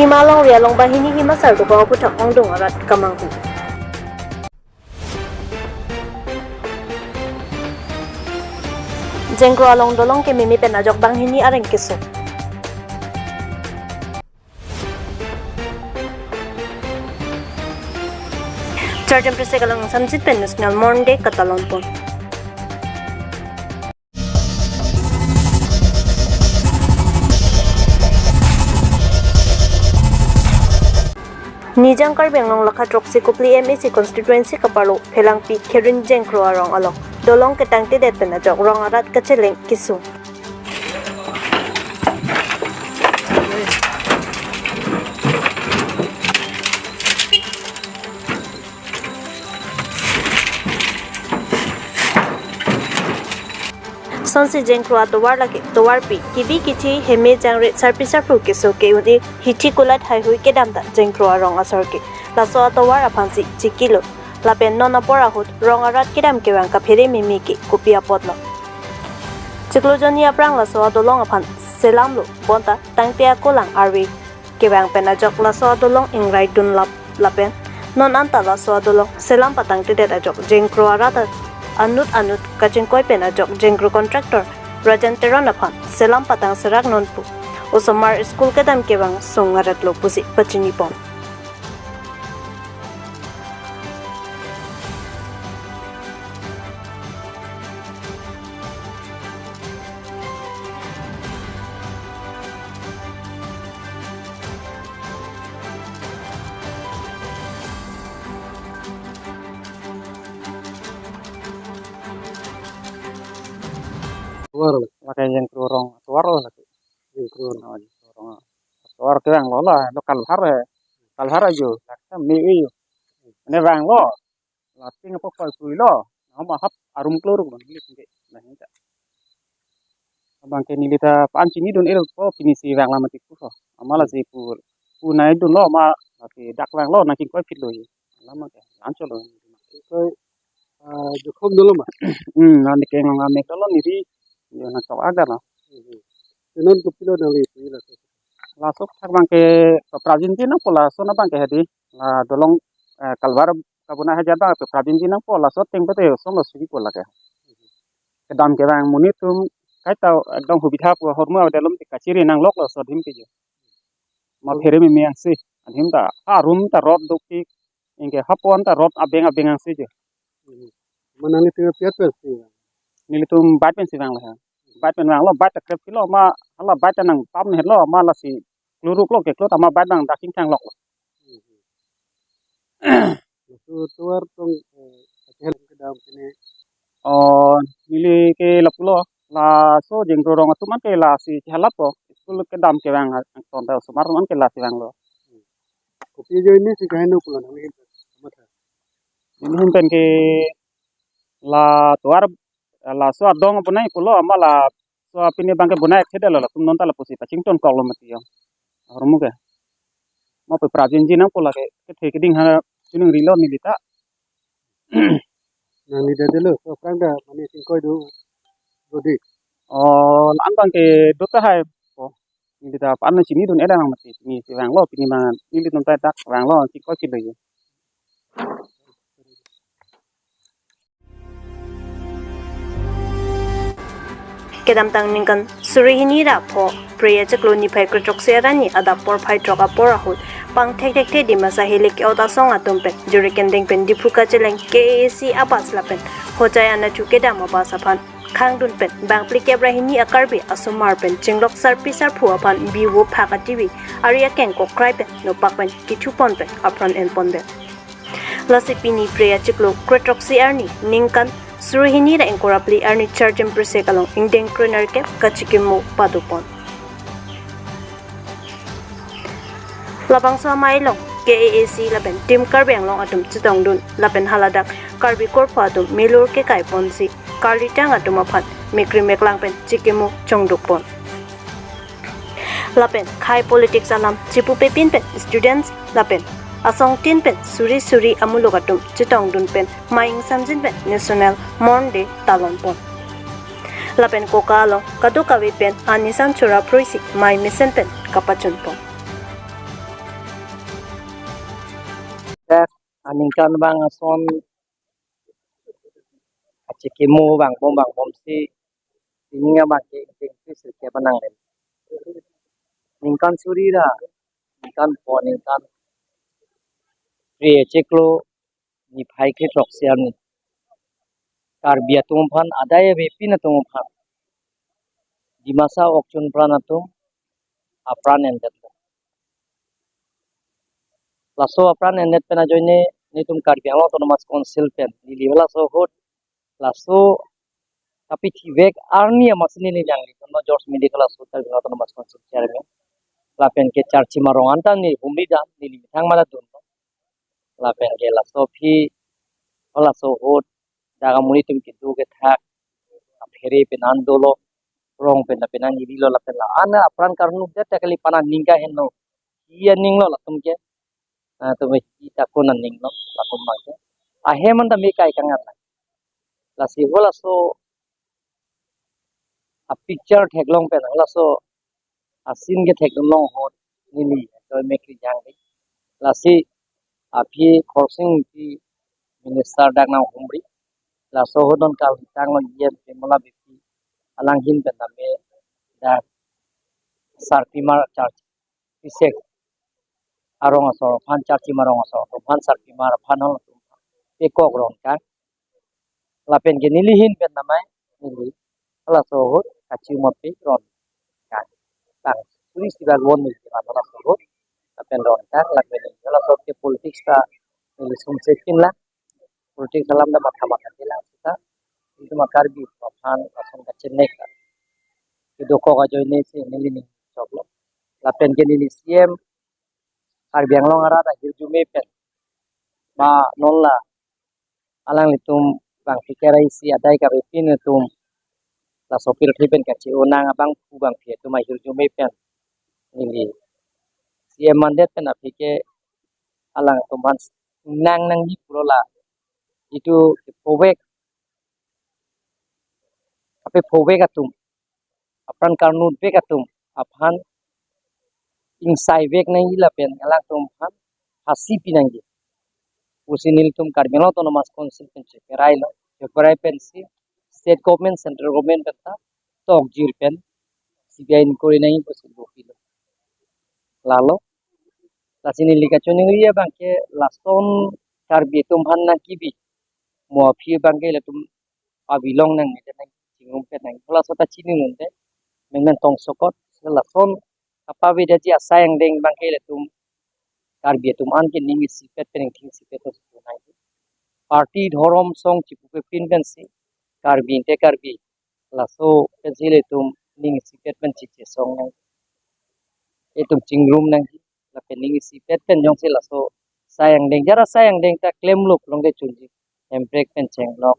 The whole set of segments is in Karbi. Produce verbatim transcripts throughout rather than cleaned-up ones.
Hima longri along banghini hima sar dokok aputhak ongdung arat kemanghu. Jengkro along dolong kememe pen ajok banghini areng keso. Charjem Presek along samjit pen National Mourning Day katalon pon. Nijang Karbi Anglong lakha throksi Kopili M A C constituency kaparlo Phelangpi Kherin Jengkro arong along dolong ketangtedet pen ajok rong arat kacheleng kesung. Sonsi Jengkro atovar lake tovarpi kibi kithi heme jangre sarpi sarpo keso ke-un-e hithi kulat haihui kedam ta Jengkro arong asor ke laso atovar aphansi chikilo. Lapen non apor ahut rong arat kedam kevang kaphere meme ke kopi apotlo. Chiklo jonni aphrang laso adolong aphan selamlo bonta tangte ako lang arve kevang pen ajok laso adolong ingrai dunlap lapen non anta laso adolong selam patangtedet ajok Jengkro arat anut anut kachingkoi pen ajok Jengkro contractor Rajan Teron aphan selam patang serak nonpu osomar school kedam kevang song aretlo pusi pachini pon. Tovar. Lake Jengkro arong tovar lake. Jengkro arong. Oh, Jengkro arong. Tovar kevanglo la, lo kalhar, kalhar ajo, laksa me ajo. Mane vanglo. Lating apa koi kui lo. Nama hap arum klur bang, ini tinggi. Nah, ini tak. Abang ke neli ta pan chinidun-el po, pini si vang lama tipu so. Ama lasi pu, pu nai dunlo ama lasi dak vanglo, nangkingkoi phitlo ye. Lama ke, lancholo. Koi, ah, jokhom dolo ma? Hmm, nang keng nang amek dolo neri. Yo nang tok aga lo. Hmm. Tenon kopilo nangli pu la. Laso athak abang ke prajin ji nangpo laso na abang ke hedi. La dolong, eh, kalvar kabuna hajar abang ke prajin ji nangpo laso ateng pete song lo sugi ko lake. Kedam kevang monit atum kaita ekdom hubidha pu ahormu avedet lom ti kachiri nangloklo laso adim ke jo. Ma phere meme angsi. Adim ta arum ta rot dukpik. Anke hapon ta rot abeng abeng angsi jo. Hmm. Ma nanglitum pi-at pensi? Nelitum bike pensi vanglo ha. Bike pen vanglo, bike ta krep kilo ma, hala bike ta nangpam hetlo ma lasi kluruk lo ke klo ta ma bike nang daking thanglok lo. Hmm. Laso tovar tong, eh, akhel kedam sini. Oh, neli ke lapulo. Laso Jengkro arong atum an ke lasi chehalap po. School kedam kevang angton ta osomar an ke lasi vanglo. Kopi ajoine si kaheno pulo nangli matha? Neli ahin pen ke la tovar, laso adong abonai pulo ama laso apini abang ke bonai thedetlo latum non ta lapusi pachington koklo mati yo. Ahormu ke. Ma pe prajin ji nangpo lake kethe keding ha chiningri lo neli ta. Nangli ta dolo, so prang ta mane chingkoi do, do di. Oh, la-an abang ke do tahai po. Neli ta pan chinidun-el lang mati, pini si vanglo, pini abang nelitum ta dak vanglo, chingkoi phitlo ye. Kedamtang ningkan suri hini ra pho Phre achiklo niphai kre throksi arni adap porphai throk apor ahut pangthek thekthe Dimasa Hills ke-ot asong atum pen Jirikinding pen Diphu kacheleng K A A C abus lapen Hojai anatthu kedam abus aphan khangdun pen bang phlikep ra hini a-Karbi asomar pen chinglok sarpi sarpo aphan bivo phak ativi ari akeng kokrai pen nopak pen kithu pon pen apran en pondet. Lasi pini Phre achiklo kre throksi arni ningkan suri hini ra ingkoi ra phli arni Charjem Phresek along ingdeng kre nerkep kachikimo pado pon. Labangso amei along K A A C lapen Team Karbi Anglong atum chetongdun lapen haladak Karbi korpho atum milur kekai ponsi karlitang atum aphan mekri meklang pen chikimo chongduk pon. Lapen khei politics alam chipu pepin pen students lapen asongtin pen suri suri amuluk atum chetongdun pen mei ingsamjin pen National Mourning Day talon pon. Lapen koka along kadokave pen anisan chora phruisi mei mesen pen kapachun pon. Ningkan abang ason achekimo vangbom vangbomsi, ningkan abang ke ingting sirkep anang ren. Ningkan suri ra, ningkan pho, ningkan phre chiklo, niphai kre throksi arni, Karbi atum aphan, adai avepin atum aphan, Dimasa okchun pran atum apran endet. Laso apran endet pen ajoine nelitum Karbi Anglong Autonomous Council pen, neli halaso ahut laso kapithivek arni amatsi neli nangli, kono George Medical Hospital Karbi Anglong Autonomous Council Chairman, lapen ke charchim arong anta neli humri dam, neli methang mala dun. Lapen ke laso aphi, halaso ahut, dak amuri atum kedo kethak, aphere pen an dolo, rong pen lapen an iri lo, lapen la an apran karnu det ta kali, pana ning kahenlo, iya ning lo latum ke, ah, atum hi ta kona ning lo, latum abang ke. Ahem anta me kai kangan la. Lasi halaso a picture theklong pen, halaso asin ke theklong ahut neli joy mekri jangri. Lasi aphi Khorsing Engti minister dak nanghumri. Laso ahut non kal tanglo yen Pimala Beypi, alanghin pen tame dak sarpimar charchi, pisek arong asor aphan, charchim arong asor aphan, sarpimar aphan halatum pekok ron kang. Lapen ke nelihin pen namai, neli halaso ahut kachima pe ron kang. Tang suri isi bak von neli ke halaso ahut, lapen ron kang, lapen neli halaso ahut ke politics ta neli sumse pin lang, politics alam ta matha matha ke lang seta, itum Karbi aphan lason kachenek ta kedokok ajoine si neli ning choklo. Lapen ke neli C M Karbi Anglong arat ahirjume pen, ma non la alanglitum bangphi kerai si adai kavepin atum laso pirthe pen kache-o nang abangphu bangphi atum ahirjume pen neli C M mandet pen aphi ke alangtum aphan nang nangji pulo la, itum kephovek, kapephovek atum, apran karnut vek atum aphan ingsaivek nangji lapen alangtum aphan phasi pi nangji pusi nelitum Karbi Anglong Autonomous Council pen cheperai lo. Cheperai pensi state government, central government pen ta tokjir pen C B I inquiry nangji pusi lo pilo. Lalo, lasi neli kachoningri abang ke lason Karbi atum aphan nangkebi, mo aphi abang ke latum abilong nang nang chingrum pen nang. Halaso ta chini nunde, menang tong sokot, lason kapavedaji asai angdeng abang ke latum Karbi atum an ke ning isipet pen, ning isipet pen susu nang. Party, dhorom, song chipupe pin pensi, Karbi inte Karbi, laso pensi latum ning isipet pen chiche song nang. Itum chingrum nangji, lapen ning isipet pen jongsi laso asai angdeng, jara asai angdeng ta klemlo pulongte chunji. Hemprek pen chenglok,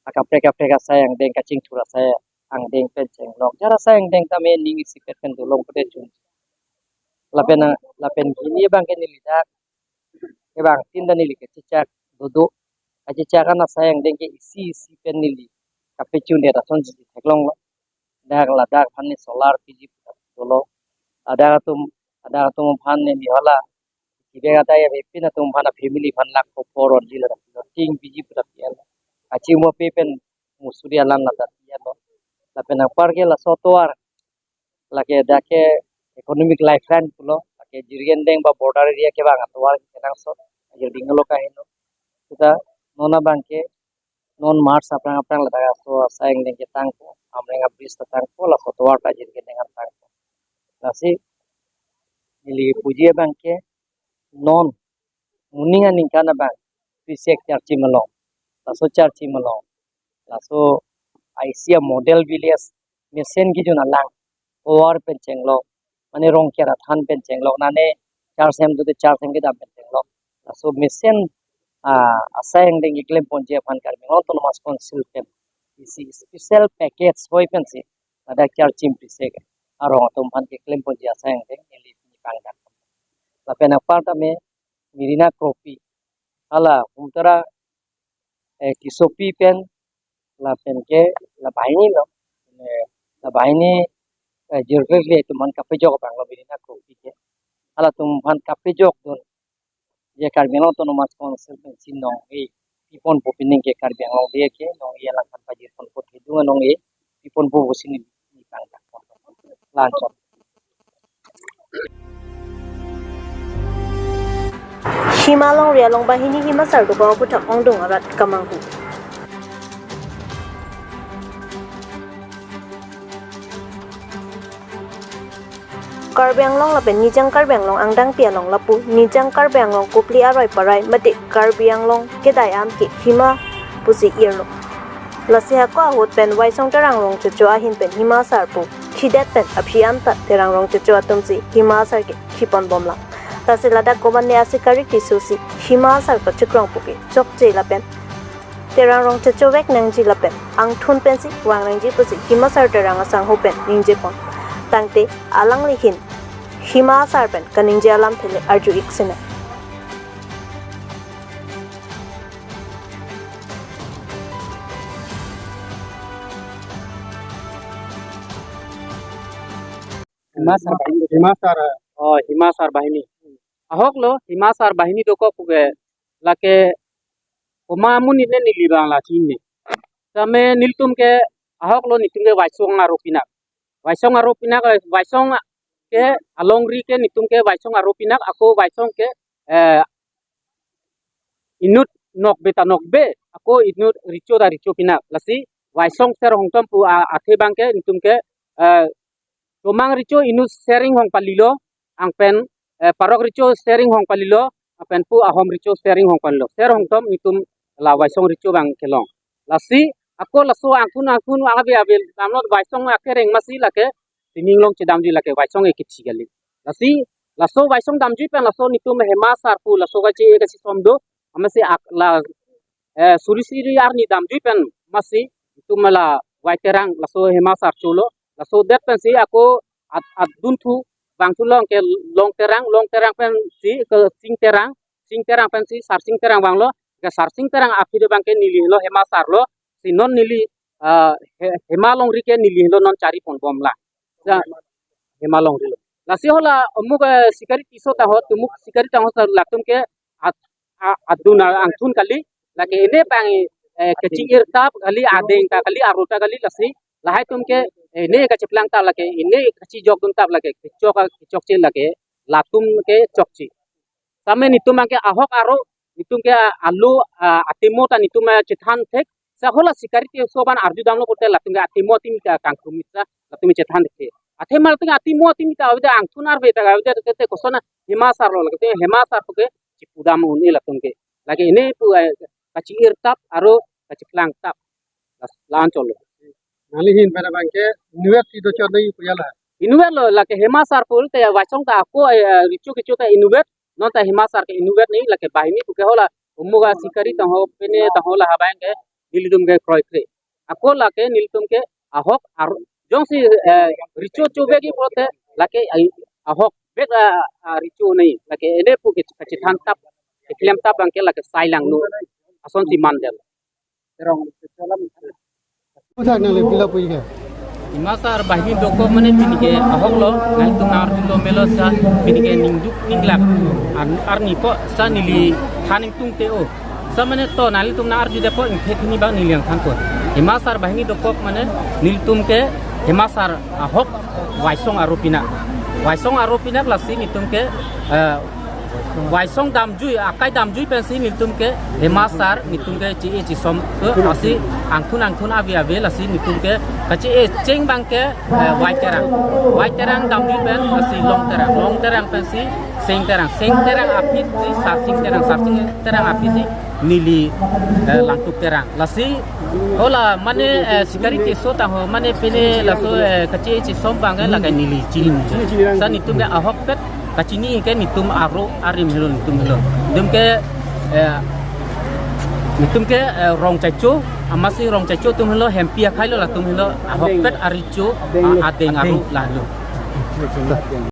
akaprek kaprek asai angdeng, kachingthur asai angdeng pen chenglok, jara asai angdeng tame ning isipet pen dolong pute chunji. Lapen a, lapen hini abang ke neli dak, kevang tin ta neli kachechak dodo, kachechak an asai angdeng ke isi isi pen neli kapechun det asonsi theklonglo. Dak ladak aphan ne solar piji puta dolo. Ladak atum, ladak atum aphan ne mihola, kibek adai avepin atum aphan, a family aphan lakh koporon ji ladak ting piji puta P L. Kachimo pe pen musuri alan ladak P L lo. Lapen apar ke laso atovar, lake dak ke economic lifeline pulo, lake Jirikindeng ba border area kevang atovar kenangsot, ajir dinglo kaheno. Seta non abang ke non March aphrang aphrang ladak aso asai angdeng ke tangpo, Amreng a-bridge ta tangpo, laso atovar ta Jirikindeng an tangpo. Lasi neli puji abang ke non moning aningkan abang, pisek charchim along, laso charchim along, laso I C a model village mesen kejun alang, tovar pen chenglok, mane rong kerathan pen chenglok, nane charchim dote charchim kedam pen chenglok. Laso mesen, ah, asai angdeng keklem ponji aphan Karbi Anglong Autonomous Council pen isi special package hoi pensi ladak charchim pisek arong atum aphan keklem ponji asai angdeng neli pangdak. Lapen apar tame Merina Kropi, hala Humtara, eh, Kisopi pen, lapen ke la banghini lo, eh, la banghini, eh, geography atum aphan kapejok abang lo Merina Kropi ke. Halatum aphan kapejok dun, Je Karbi Anglong Autonomous Council pensi nong-e piponpo, pining ke Karbi Anglong Day ke nong-e alangphan pajirponpo, thedung nong-e piponpo pusi neli pangdak lanchon. Hima longri along banghini hima asar dokok aputhak ongdung arat kamanghu. Karbi Anglong lapen Nijang Karbi Anglong angdengpi along lapu Nijang Karbi Anglong Kopili aroi parai mate Karbi Anglong kedai am ke hima pusi irlo. Lasi hako ahut pen Waisong Terang Rongchecho ahin pen hima asar pu khidet pen aphi anta Terang Rongchecho atumsi hima asar ke khipon bomlang. Lasi ladak government asikari tisosi hima asar kachikrong pu ke chokche lapen Terang Rongchecho vek nangji lapen angthun pensi vang nangji pusi hima asar Terang asangho pen ningjepon. Tangte alangli ahin hima asar pen kaningje alamthe le arju-ik sinang. Hima asar banghini. Hima asar, oh, hima asar banghini. Ahok lo, hima asar banghini dokok puke lake oma amonit ne neli bang la chinine. Tame nelitum ke ahok lo, netum ke Waisong aro pinak. Waisong aro pinak, eh, Waisong ke alongri ke netum ke Waisong aro pinak, ako Waisong ke, eh, inut nokbe ta nokbe, ako inut recho ta recho pinak. Lasi Waisong Ser Hongtom pu a-, athe abang ke netum ke, eh, Tomang recho inut Ser Inghong palilo, angpen, eh, Parok recho Ser Inghong palilo, angpen pu Ahom recho Ser Inghong palilo. Ser Hongtom netum la Waisong recho abang kelong. Lasi ako laso angthun angthun ave ave damlo, Waisong akereng masi lake sining long chedamji lake Waisong ekechi kali. Lasi laso Waisong damjui pen laso netum hima asar pu laso kachi-e kachisom do, amasi ak la, eh, suri suri arni damjui pen masi netum la Wai Terang laso hima asar cholo. Laso det pensi ako ad-, adun thu bang thu long ke Long Terang, Long Terang pensi ke Sing Terang, Sing Terang pensi Sarsing Terang vanglo, ke Sarsing Terang aphi abang ke neli lo hima asar lo, si non neli, ah, he-, hima longri ke neli lo non charipon bomlang. Ja, hima longri lo. Lasi hala omuk, eh, sikari tiso ta ho, tumuk sikari ta ho sa latum ke at-, a-, adun a-, angthun kali, lake ene abang, eh, kachingir tap kali, adeng ta kali, aro ta kali, lasi lahai atum ke ene kachiplang tap lake, ene kachijok dun tap lake, kechok, kechokche lake, latum ke chokche. Tame netum abang ke ahok aro, netum ke alo, ah, atimo ta netum, eh, chethan thek, sa hala sikari tiso abang arju damlo pulote latum ke atimo atimi ta kangkrumit sa, latum chethan thek. Athe mal latum atimo atimi ta avedet, angthun arve ta avedet te, te kosona hima asar lo, lake hima asar puke chipu dam un-e latum ke. Lake ene pu, eh, kachingir tap aro kachiplang tap. Las-, lancholo. Nangli ahin pen abang ke inutvet si dochot nangji pu ya la? Inutvet lo, lake hima asar pulote Waisong ta ako, eh, recho kecho ta inutvet, non ta hima asar ke inutvet nangji, lake banghini puke hala omuk asikari ta ho, pine ta ho, la abang ke nelitum ke kroikre. Ako lake nelitum ke ahok aro, jongsi, eh, recho chovekji pulote lake ai ahok bet, ah, ah, recho nangji, lake ene puke kachithan tap, keklem tap abang ke lake sai langno, asonsi mandel. Puthak nangli pila pu ke? Hima asar banghini dokok mane pini ke ahok lo, nanglitum nang arjulo melo sa, pini ke ningduk ninglak ar-, arni ko sa neli than ingtungte o. Sa mane to nanglitum nang arjude ko, ingthe thini abang neli nangthan ko. Hima asar banghini dokok mane nelitum ke hima asar ahok Waisong aro pinak. Waisong aro pinak lasi netum ke, eh, Waisong damjui, akai damjui pensi netum ke hima asar netum ke chi-e chisom ke, lasi angthun angthun ave ave, lasi netum ke kachi-e cheng abang ke, eh, Wai Terang. Wai Terang damjui pen lasi Long Terang. Long Terang pensi Seng Terang. Seng Terang aphi si Sarsing Terang. Sarsing Terang aphi si neli, eh, Langtuk Terang. Lasi hala mane, eh, sikari tiso ta ho, mane pine laso, eh, kachi-e chisom abang ke lake neli chini. Sa netum ke ahokpet kachini ke netum aro arim helo, netum helo. Netum ke, eh, netum ke, eh, Rongchecho, amatsi Rongchecho atum helo, hempi akhai lo latum helo, ahokpet arecho, adeng, a-, adeng aro, adeng, lahelo.